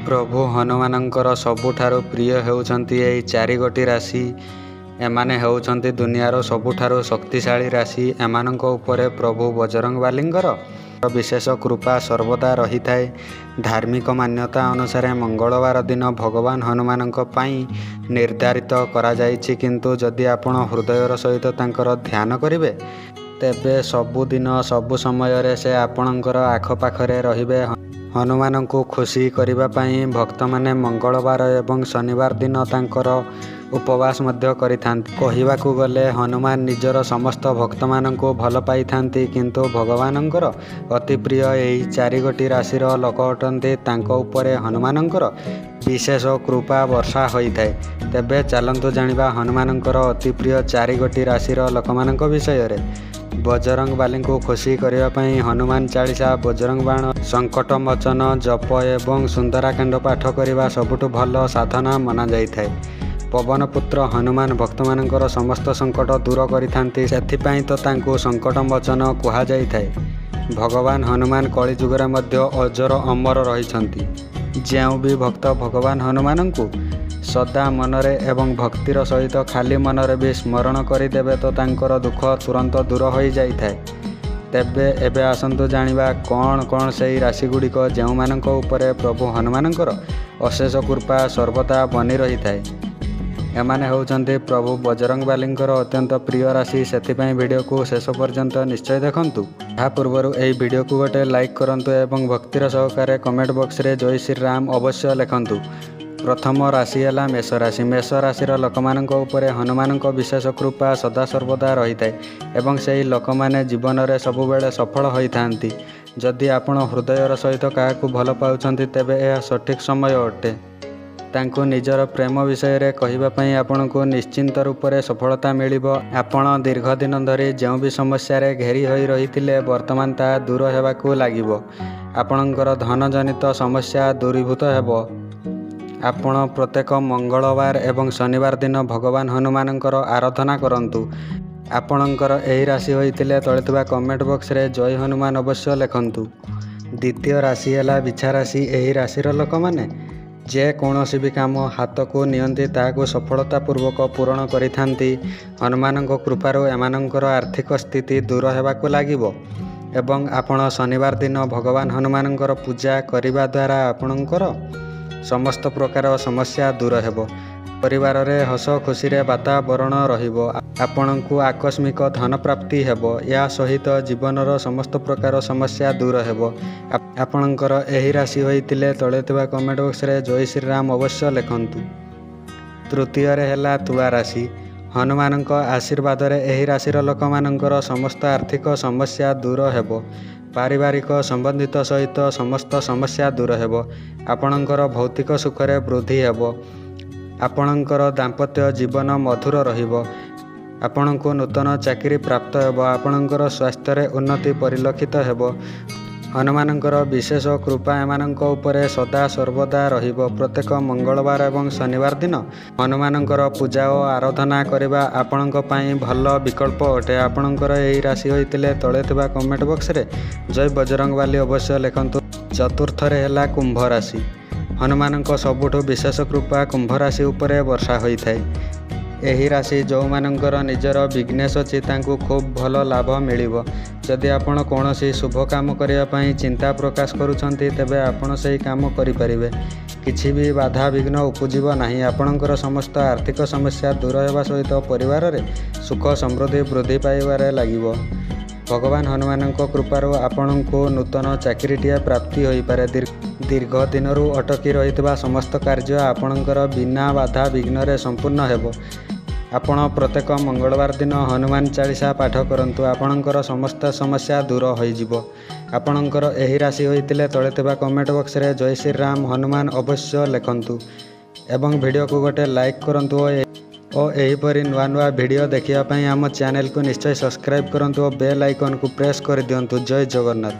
ପ୍ରଭୁ ହନୁମାନଙ୍କର ସବୁଠାରୁ ପ୍ରିୟ ହେଉଛନ୍ତି ଏହି ଚାରିଗୋଟି ରାଶି। ଏମାନେ ହେଉଛନ୍ତି ଦୁନିଆର ସବୁଠାରୁ ଶକ୍ତିଶାଳୀ ରାଶି। ଏମାନଙ୍କ ଉପରେ ପ୍ରଭୁ ବଜରଙ୍ଗବାଲିଙ୍କର ବିଶେଷ କୃପା ସର୍ବଦା ରହିଥାଏ। ଧାର୍ମିକ ମାନ୍ୟତା ଅନୁସାରେ ମଙ୍ଗଳବାର ଦିନ ଭଗବାନ ହନୁମାନଙ୍କ ପାଇଁ ନିର୍ଦ୍ଧାରିତ କରାଯାଇଛି, କିନ୍ତୁ ଯଦି ଆପଣ ହୃଦୟର ସହିତ ତାଙ୍କର ଧ୍ୟାନ କରିବେ, ତେବେ ସବୁଦିନ ସବୁ ସମୟରେ ସେ ଆପଣଙ୍କର ଆଖପାଖରେ ରହିବେ। ହନୁମାନଙ୍କୁ ଖୁସି କରିବା ପାଇଁ ଭକ୍ତମାନେ ମଙ୍ଗଳବାର ଏବଂ ଶନିବାର ଦିନ ତାଙ୍କର ଉପବାସ ମଧ୍ୟ କରିଥାନ୍ତି। କହିବାକୁ ଗଲେ ହନୁମାନ ନିଜର ସମସ୍ତ ଭକ୍ତମାନଙ୍କୁ ଭଲ ପାଇଥାନ୍ତି, କିନ୍ତୁ ଭଗବାନଙ୍କର ଅତି ପ୍ରିୟ ଏହି ଚାରିଗୋଟି ରାଶିର ଲୋକ ଅଟନ୍ତି। ତାଙ୍କ ଉପରେ ହନୁମାନଙ୍କର ବିଶେଷ କୃପା ବର୍ଷା ହୋଇଥାଏ। ତେବେ ଚାଲନ୍ତୁ ଜାଣିବା ହନୁମାନଙ୍କର ଅତି ପ୍ରିୟ ଚାରିଗୋଟି ରାଶିର ଲୋକମାନଙ୍କ ବିଷୟରେ। ବଜରଙ୍ଗବାଲିଙ୍କୁ ଖୁସି କରିବା ପାଇଁ ହନୁମାନ ଚାଳିଶା, ବଜରଙ୍ଗ ବାଣ, ସଙ୍କଟମୋଚନ ଜପ ଏବଂ ସୁନ୍ଦରାକାଣ୍ଡ ପାଠ କରିବା ସବୁଠୁ ଭଲ ସାଧନା ମନାଯାଇଥାଏ। ପବନ ପୁତ୍ର ହନୁମାନ ଭକ୍ତମାନଙ୍କର ସମସ୍ତ ସଙ୍କଟ ଦୂର କରିଥାନ୍ତି। ସେଥିପାଇଁ ତ ତାଙ୍କୁ ସଙ୍କଟମୋଚନ କୁହାଯାଇଥାଏ। ଭଗବାନ ହନୁମାନ କଳିଯୁଗରେ ମଧ୍ୟ ଅଜର ଅମର ରହିଛନ୍ତି। ଯେଉଁ ବି ଭକ୍ତ ଭଗବାନ ହନୁମାନଙ୍କୁ ସଦା ମନରେ ଏବଂ ଭକ୍ତିର ସହିତ ଖାଲି ମନରେ ବି ସ୍ମରଣ କରିଦେବେ ତ ତାଙ୍କର ଦୁଃଖ ତୁରନ୍ତ ଦୂର ହୋଇଯାଇଥାଏ। ତେବେ ଏବେ ଆସନ୍ତୁ ଜାଣିବା କ'ଣ କ'ଣ ସେହି ରାଶିଗୁଡ଼ିକ, ଯେଉଁମାନଙ୍କ ଉପରେ ପ୍ରଭୁ ହନୁମାନଙ୍କର ଅଶେଷ କୃପା ସର୍ବଦା ବନି ରହିଥାଏ। ଏମାନେ ହେଉଛନ୍ତି ପ୍ରଭୁ ବଜରଙ୍ଗବାଲିଙ୍କର ଅତ୍ୟନ୍ତ ପ୍ରିୟ ରାଶି। ସେଥିପାଇଁ ଭିଡ଼ିଓକୁ ଶେଷ ପର୍ଯ୍ୟନ୍ତ ନିଶ୍ଚୟ ଦେଖନ୍ତୁ। ଏହା ପୂର୍ବରୁ ଏହି ଭିଡ଼ିଓକୁ ଗୋଟେ ଲାଇକ୍ କରନ୍ତୁ ଏବଂ ଭକ୍ତିର ସହକାରେ କମେଣ୍ଟ ବକ୍ସରେ ଜୟ ଶ୍ରୀରାମ ଅବଶ୍ୟ ଲେଖନ୍ତୁ। ପ୍ରଥମ ରାଶି ହେଲା ମେଷ ରାଶି। ମେଷ ରାଶିର ଲୋକମାନଙ୍କ ଉପରେ ହନୁମାନଙ୍କ ବିଶେଷ କୃପା ସଦାସର୍ବଦା ରହିଥାଏ ଏବଂ ସେହି ଲୋକମାନେ ଜୀବନରେ ସବୁବେଳେ ସଫଳ ହୋଇଥାନ୍ତି। ଯଦି ଆପଣ ହୃଦୟର ସହିତ କାହାକୁ ଭଲ ପାଉଛନ୍ତି, ତେବେ ଏହା ସଠିକ୍ ସମୟ ଅଟେ ତାଙ୍କୁ ନିଜର ପ୍ରେମ ବିଷୟରେ କହିବା ପାଇଁ। ଆପଣଙ୍କୁ ନିଶ୍ଚିନ୍ତ ରୂପରେ ସଫଳତା ମିଳିବ। ଆପଣ ଦୀର୍ଘ ଦିନ ଧରି ଯେଉଁ ବି ସମସ୍ୟାରେ ଘେରି ହୋଇ ରହିଥିଲେ, ବର୍ତ୍ତମାନ ତାହା ଦୂର ହେବାକୁ ଲାଗିବ। ଆପଣଙ୍କର ଧନଜନିତ ସମସ୍ୟା ଦୂରୀଭୂତ ହେବ। ଆପଣ ପ୍ରତ୍ୟେକ ମଙ୍ଗଳବାର ଏବଂ ଶନିବାର ଦିନ ଭଗବାନ ହନୁମାନଙ୍କର ଆରାଧନା କରନ୍ତୁ। ଆପଣଙ୍କର ଏହି ରାଶି ହୋଇଥିଲେ ତଳେ ଥିବା କମେଣ୍ଟ ବକ୍ସରେ ଜୟ ହନୁମାନ ଅବଶ୍ୟ ଲେଖନ୍ତୁ। ଦ୍ୱିତୀୟ ରାଶି ହେଲା ବିଛା ରାଶି। ଏହି ରାଶିର ଲୋକମାନେ ଯେ କୌଣସି ବି କାମ ହାତକୁ ନିଅନ୍ତି, ତାହାକୁ ସଫଳତା ପୂର୍ବକ ପୂରଣ କରିଥାନ୍ତି। ହନୁମାନଙ୍କ କୃପାରୁ ଏମାନଙ୍କର ଆର୍ଥିକ ସ୍ଥିତି ଦୂର ହେବାକୁ ଲାଗିବ ଏବଂ ଆପଣ ଶନିବାର ଦିନ ଭଗବାନ ହନୁମାନଙ୍କର ପୂଜା କରିବା ଦ୍ୱାରା ଆପଣଙ୍କର ସମସ୍ତ ପ୍ରକାର ସମସ୍ୟା ଦୂର ହେବ। ପରିବାରରେ ହସ ଖୁସିରେ ବାତାବରଣ ରହିବ। ଆପଣଙ୍କୁ ଆକସ୍ମିକ ଧନ ପ୍ରାପ୍ତି ହେବ। ଏହା ସହିତ ଜୀବନର ସମସ୍ତ ପ୍ରକାର ସମସ୍ୟା ଦୂର ହେବ। ଆପଣଙ୍କର ଏହି ରାଶି ହୋଇଥିଲେ ତଳେ ଥିବା କମେଣ୍ଟ ବକ୍ସରେ ଜୟ ଶ୍ରୀରାମ ଅବଶ୍ୟ ଲେଖନ୍ତୁ। ତୃତୀୟରେ ହେଲା ତୁଳା ରାଶି। ହନୁମାନଙ୍କ ଆଶୀର୍ବାଦରେ ଏହି ରାଶିର ଲୋକମାନଙ୍କର ସମସ୍ତ ଆର୍ଥିକ ସମସ୍ୟା ଦୂର ହେବ। ପାରିବାରିକ ସମ୍ବନ୍ଧିତ ସହିତ ସମସ୍ତ ସମସ୍ୟା ଦୂର ହେବ। ଆପଣଙ୍କର ଭୌତିକ ସୁଖରେ ବୃଦ୍ଧି ହେବ। ଆପଣଙ୍କର ଦାମ୍ପତ୍ୟ ଜୀବନ ମଧୁର ରହିବ। ଆପଣଙ୍କୁ ନୂତନ ଚାକିରି ପ୍ରାପ୍ତ ହେବ। ଆପଣଙ୍କର ସ୍ୱାସ୍ଥ୍ୟରେ ଉନ୍ନତି ପରିଲକ୍ଷିତ ହେବ। ହନୁମାନଙ୍କର ବିଶେଷ କୃପା ଏମାନଙ୍କ ଉପରେ ସଦା ସର୍ବଦା ରହିବ। ପ୍ରତ୍ୟେକ ମଙ୍ଗଳବାର ଏବଂ ଶନିବାର ଦିନ ହନୁମାନଙ୍କର ପୂଜା ଓ ଆରାଧନା କରିବା ଆପଣଙ୍କ ପାଇଁ ଭଲ ବିକଳ୍ପ ଅଟେ। ଆପଣଙ୍କର ଏହି ରାଶି ହୋଇଥିଲେ ତଳେ ଥିବା କମେଣ୍ଟ ବକ୍ସରେ ଜୟ ବଜରଙ୍ଗବାଲି ଅବଶ୍ୟ ଲେଖନ୍ତୁ। ଚତୁର୍ଥରେ ହେଲା କୁମ୍ଭ ରାଶି। ହନୁମାନଙ୍କ ସବୁଠୁ ବିଶେଷ କୃପା କୁମ୍ଭ ରାଶି ଉପରେ ବର୍ଷା ହୋଇଥାଏ। ଏହି ରାଶି ଯେଉଁମାନଙ୍କର ନିଜର ବିଜନେସ୍ ଅଛି, ତାଙ୍କୁ ଖୁବ୍ ଭଲ ଲାଭ ମିଳିବ। ଯଦି ଆପଣ କୌଣସି ଶୁଭ କାମ କରିବା ପାଇଁ ଚିନ୍ତା ପ୍ରକାଶ କରୁଛନ୍ତି, ତେବେ ଆପଣ ସେହି କାମ କରିପାରିବେ। କିଛି ବି ବାଧାବିଘ୍ନ ଉପୁଜିବ ନାହିଁ। ଆପଣଙ୍କର ସମସ୍ତ ଆର୍ଥିକ ସମସ୍ୟା ଦୂର ହେବା ସହିତ ପରିବାରରେ ସୁଖ ସମୃଦ୍ଧି ବୃଦ୍ଧି ପାଇବାରେ ଲାଗିବ। ଭଗବାନ ହନୁମାନଙ୍କ କୃପାରୁ ଆପଣଙ୍କୁ ନୂତନ ଚାକିରିଟିଏ ପ୍ରାପ୍ତି ହୋଇପାରେ। ଦୀର୍ଘ ଦିନରୁ ଅଟକି ରହିଥିବା ସମସ୍ତ କାର୍ଯ୍ୟ ଆପଣଙ୍କର ବିନା ବାଧା ବିଘ୍ନରେ ସମ୍ପୂର୍ଣ୍ଣ ହେବ। ଆପଣ ପ୍ରତ୍ୟେକ ମଙ୍ଗଳବାର ଦିନ ହନୁମାନ ଚାଳିଶା ପାଠ କରନ୍ତୁ। ଆପଣଙ୍କର ସମସ୍ତ ସମସ୍ୟା ଦୂର ହୋଇଯିବ। ଆପଣଙ୍କର ଏହି ରାଶି ହୋଇଥିଲେ ତଳେ ଥିବା କମେଣ୍ଟ ବକ୍ସରେ ଜୟ ଶ୍ରୀରାମ ହନୁମାନ ଅବଶ୍ୟ ଲେଖନ୍ତୁ ଏବଂ ଭିଡ଼ିଓକୁ ଗୋଟେ ଲାଇକ୍ କରନ୍ତୁ ଓ ଏହିପରି ନୂଆ ନୂଆ ଭିଡ଼ିଓ ଦେଖିବା ପାଇଁ ଆମ ଚ୍ୟାନେଲକୁ ନିଶ୍ଚୟ ସବସ୍କ୍ରାଇବ୍ କରନ୍ତୁ ଓ ବେଲ୍ ଆଇକନ୍କୁ ପ୍ରେସ୍ କରିଦିଅନ୍ତୁ। ଜୟ ଜଗନ୍ନାଥ।